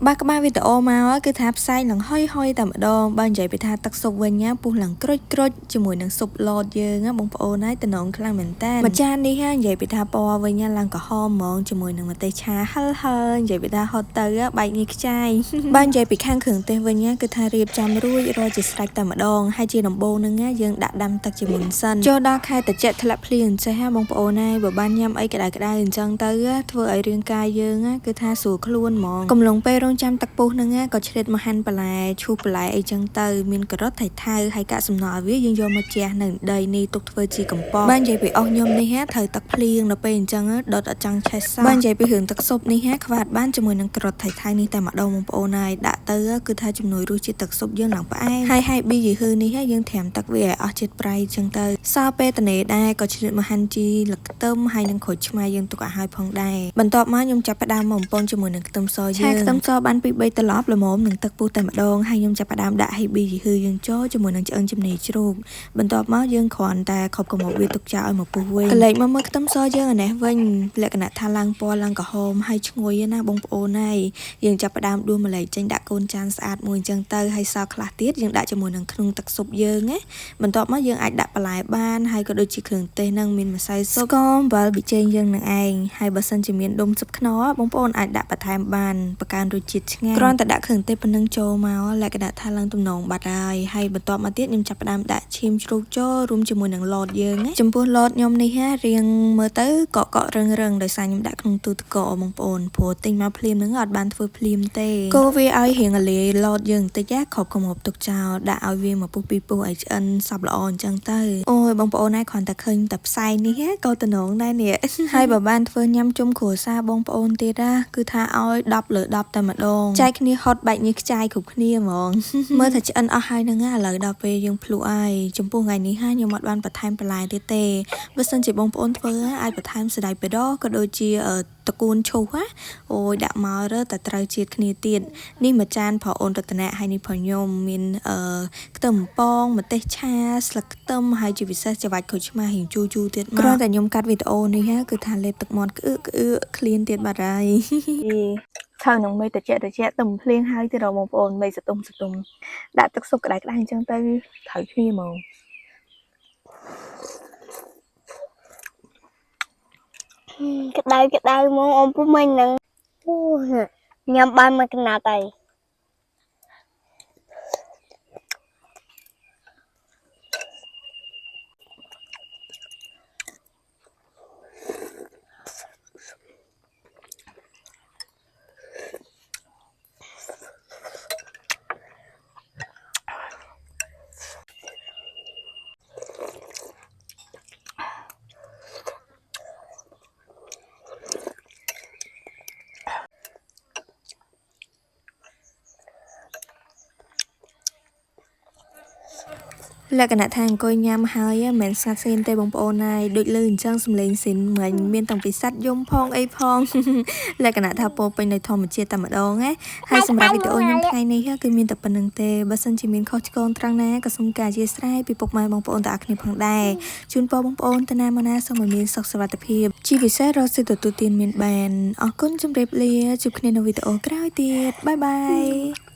បើក្បាលវីដេអូមកគឺថាផ្សែងឡើងហុយហុយតែម្ដងបើនិយាយពីថាទឹកស៊ុបវិញណាពុះឡើងក្រុចក្រុចជាមួយនឹងស៊ុបលតយើងណាបងប្អូនហើយតំណងខ្លាំងមែនតើមួយចាននេះហានិយាយពីថាពណ៌វិញណាឡើងក្រហមហ្មងជាមួយនឹងម្ទេសឆាហិលហិលនិយាយពីថាហត់ទៅបែកញើសខ្ចាយបើនិយាយពីខាងគ្រឿងទេសវិញណាគឺថារៀបចំរួចរាល់ជាស្រេចតែម្ដងហើយជាដំបូងហ្នឹងណាយើងដាក់ដាំទឹកជាមុនសិនចូលដល់ខែត្រជាក់ធ្លាក់ភ្លៀងអញ្ចេះហាបងប្អូនហើយបើបានញ៉ាំអីក្តៅក្តៅអញ្ចឹងទៅធ្វើឲ្យរាងកាយយើងណាគឺថាស្រួលខ្លួនហ្មងកំឡុងពេលរងចាំទឹកពុះហ្នឹងណាក៏ឆ្លៀតមកហាន់បន្លែឈូសបន្លែអីចឹងទៅមានការ៉ុតថៃថៅហើយកាកសំណល់វាយើងយកមកជះនៅដីនេះទុកធ្វើជាកំប៉ុស្តបើនិយាយពីអស់ខ្ញុំនេះហាត្រូវទឹកភ្លៀងដល់ពេលអញ្ចឹងដុតអត់ចង់ឆេះសោះបើនិយាយពីរឿងទឹកស៊ុបនេះហាខ្វាតបានជាមួយនឹងការ៉ុតថៃថៅនេះតែម្ដងបងប្អូនហើយដាក់ទៅគឺថាជំនួយរសជាតិទឹកស៊ុបយើងឡើងផ្អែមហើយហើយប៊ីយីហ៊ឺនេះហាយើងត្រាំទឹកវាឲ្យអស់ជាតិប្រៃចឹងទៅសល់ពេលតនេដែរក៏ឆ្លៀតមកហាន់ជីលឹកខ្ទឹមហើយនឹងក្រូចឆ្មាយើងទុកឲ្យហើយផងដែរបន្ទាប់មកខ្ញុំចាប់ផ្ដើមមកបំពងជាមួយនឹងខ្ទឹមសយើងឆាខ្ទឹមសបានពី3ត្រឡប់ល្មមនឹងទឹកពុះតែម្ដងហើយខ្ញុំចាប់ផ្ដើមដាក់ហេប៊ីយីហ៊ឺយើងចូលជាមួយនឹងឆ្អឹងជំនីជ្រូកបន្ទាប់មកយើងគ្រាន់តែខប់កម្របវាទុកចោលឲ្យមកពុះវិញកលេចមកមើលខ្ទឹមសយើងអានេះវិញលក្ខណៈថាឡើងពណ៌ឡើងក្រហមហើយឈ្ងុយណាបងប្អូនហើយយើងចាប់ផ្ដើមដួសម្លែកចេញដាក់កូនចានស្អាតមួយអញ្ចឹងទៅហើយសល់ខ្លះទៀតយើងដាក់ជាមួយនឹងក្នុងទឹកស៊ុបយើងណាបន្ទាប់មកយើងអាចដាក់បន្លែបានហើយក៏ដូចជាគ្រឿងទេសនឹងមានម្សៅស៊ុបស្ករអំបិលប៊ីចេងយើងនឹងឯងហើយបើសិនជាមានដុំស៊ុបខ្នុរបងប្អូនអាចដាក់បន្ថែមបានបង្កើនរសជាតិឆ្ងាញ់គ្រាន់តែដាក់គ្រឿងទេសប៉ុណ្ណឹងចូលមកលក្ខណៈថាឡើងទំនងបាត់ហើយហើយបន្ទាប់មកទៀតខ្ញុំចាប់ផ្ដើមដាក់ឈាមជ្រូកចូលរួមជាមួយនឹងលតយើងណាចំពោះលតខ្ញុំនេះហារៀងមើលទៅកក់កក់រឹងរឹងដោយសារខ្ញុំដាក់ក្នុងទូទឹកកកបងប្អូនព្រោះទិញមកភ្លាមហ្នឹងអត់បានធ្វើភ្លាមទេកូរវាឲ្យរៀងរលាយលតយើងបន្តិចណាខប់កម្របទុកចោលដាក់ឲ្យវាមកពុះពីរពុះឲ្យឆ្អិនសព្វល្អអញ្ចឹងទៅអូយបងប្អូនហើយគ្រាន់តែឃើញតែផ្សែងនេះក៏តំណងដែរនេះហើយបើបានធ្វើញ៉ាំជុំគ្រួសារបងប្អូនទៀតណាគឺថាឲ្យ10លើ10តែម្ដងចែកគ្នាហត់បែកញើសខ្ចាយគ្រប់គ្នាហ្មងមើលថាឆ្អិនអស់ហើយហ្នឹងឥឡូវដល់ពេលយើងភ្លក់ហើយចំពោះថ្ងៃនេះហើយខ្ញុំអត់បានបន្ថែមបន្លែទៀតទេបើសិនជាបងប្អូនធ្វើអាចបន្ថែមសណ្តែកបេដក៏ដូចជាតកូនឈូសណាអូយដាក់មករើតែត្រូវជាតិគ្នាទៀតនេះមួយចានប្រអូនរតនៈហើយនេះប្រខ្ញុំមានខ្ទឹមពងម្ទេសឆាស្លឹកខ្ទឹមហើយជាពិសេសច្របាច់ក្រូចឆ្មារៀងជូរជូរទៀតមកគ្រាន់តែខ្ញុំកាត់វីដេអូនេះគឺថាលេបទឹកមាត់ក្អឺកក្អឺក្លៀនទៀតបាត់ហើយ ត្រូវនឹងមេតិចតិចទៅភ្លៀងហើយទៀតបងប្អូនមេសតុំសតុំដាក់ទឹកស៊ុបក្តៅក្តៅអញ្ចឹងទៅត្រូវគ្នាហ្មង ក្តៅក្តៅហ្មងអ៊ំពុំមិញហ្នឹងអូញ៉ាំបានមួយកណាត់ហើយ លក្ខណៈថាអង្គុយញ៉ាំហើយមិនមែនស្ងាត់ស្ងៀមទេបងប្អូនហើយដូចលឺអញ្ចឹងសំឡេងស៊ីនមិញមានតាំងពីសត្វយំផងអីផងលក្ខណៈថាពោពេញដោយធម្មជាតិតែម្ដងណាហើយសម្រាប់វីដេអូខ្ញុំថ្ងៃនេះគឺមានតែប៉ុណ្្នឹងទេបើសិនជាមានខុសឆ្គងត្រង់ណាក៏សូមការអធ្យាស្រ័យពីពុកម៉ែបងប្អូនទាំងអស់គ្នាផងដែរជូនពរបងប្អូនទៅណាមកណាសូមឲ្យមានសុខសុវត្ថិភាពជាពិសេសរកស៊ីទទួលទានមានបានអរគុណជម្រាបលាជួបគ្នានៅវីដេអូក្រោយទៀតបាយបាយ។